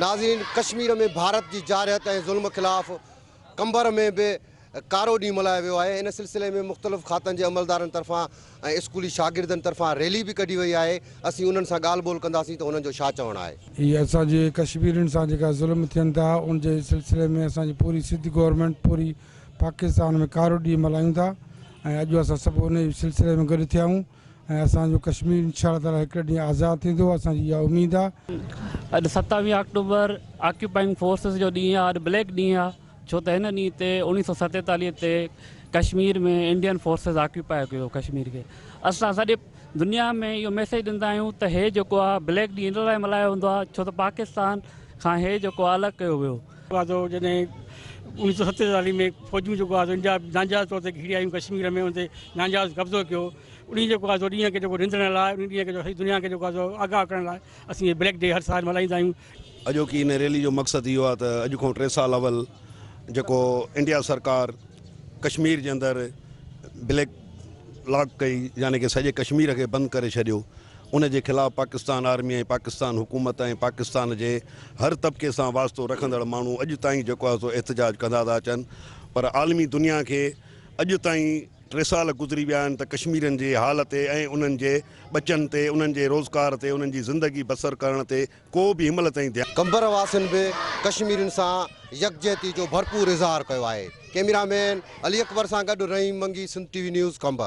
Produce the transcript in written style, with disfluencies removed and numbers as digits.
ناظرين ڪشمير ۾ ڀارت جي جارحيت ۽ ظلم خلاف قمبر ۾ به ڪارو ڏينهن ملهايو ويو آهي ان سلسلي ۾ مختلف کاتن جي عملدارن طرفان ۽ اسڪولي شاگردن طرفان ريلي به ڪڍي وئي آهي اسين انهن سان ڳالهه ٻولهه ڪنداسين ته انهن جو ڇا چوڻ آهي. هي اسان جي ڪشميرين سان جيڪا ظلم ٿين ٿا ان جي سلسلي ۾ اسان جي پوري سنڌ گورنمينٽ پوري پاڪستان ۾ ڪارو ڏينهن ملهايون ٿا ۽ اڄ اسان سڀ ان سلسلي ۾ گڏ ٿيا آهيون ۽ اسان جو ڪشمير انشاء الله تعالي هڪڙي ڏينهن آزاد ٿيندو اسان جي اها اميد آ. اڄ ستاويهه آڪٽوبر آڪيوپائنگ فورسز جو ڏينهن آ اڄ بليڪ ڏينهن آ ڇو ته هن ڏينهن تي 1947 تي ڪشمير ۾ انڊين فورسز آڪيوپائي ڪيو ڪشمير کي اسان سڄي دنيا ۾ اهو ميسيج ڏيندا آهيون ته هي جيڪو آ بليڪ ڏينهن ان لاء ملهايو ويندو آ ڇو ته پاڪستان کان هي جيڪو آ الڳ ڪيو ويو. آ جڏهن 1947 ۾ فوجون جيڪو آ سو انڊيا ناجائز طور تي گهڙي آيون ڪشمير ۾ ان تي ناجائز قبضو ڪيو انهي جيڪو آ سو ڏينهن کي جيڪو نندڻ لاء انهي ڏينهن کي جو سڄي دنيا کي جيڪو آ سو آگاهه ڪرڻ لاء اسين هي بليڪ ڊي هر سال ملهائيندا آهيون. اڄوڪي ان ريلي جو مقصد اهو آهي ته اڄ کان ٽي سال اول جيڪو انڊيا سرڪار ڪشمير جي اندر بليڪ لاڪ ڪئي يعني ڪي سڄي ڪشمير کي بند ڪري ڇڏيو ان جي خلاف پاڪستان آرمي ۽ پاڪستان حڪومت ۽ پاڪستان جي هر طبقي سان واسطو رکندڙ ماڻهو اڄ تائين جيڪو آهي سو احتجاج ڪندا ٿا اچن پر عالمي دنيا کي اڄ تائين ٽي سال گذري ويا آهن ته ڪشميرين جي حال تي ۽ انهن جي ٻچن تي انهن جي روزگار تي انهن جي زندگي بسر ڪرڻ تي ڪو به هن مهل تائين ڌيان قمبر واسين به ڪشميرين سان يڪجهتي جو ڀرپور اظهار ڪيو آهي. ڪئميرا مين علي اڪبر سان گڏ Rahim Mangi Sindh T V news Qambar.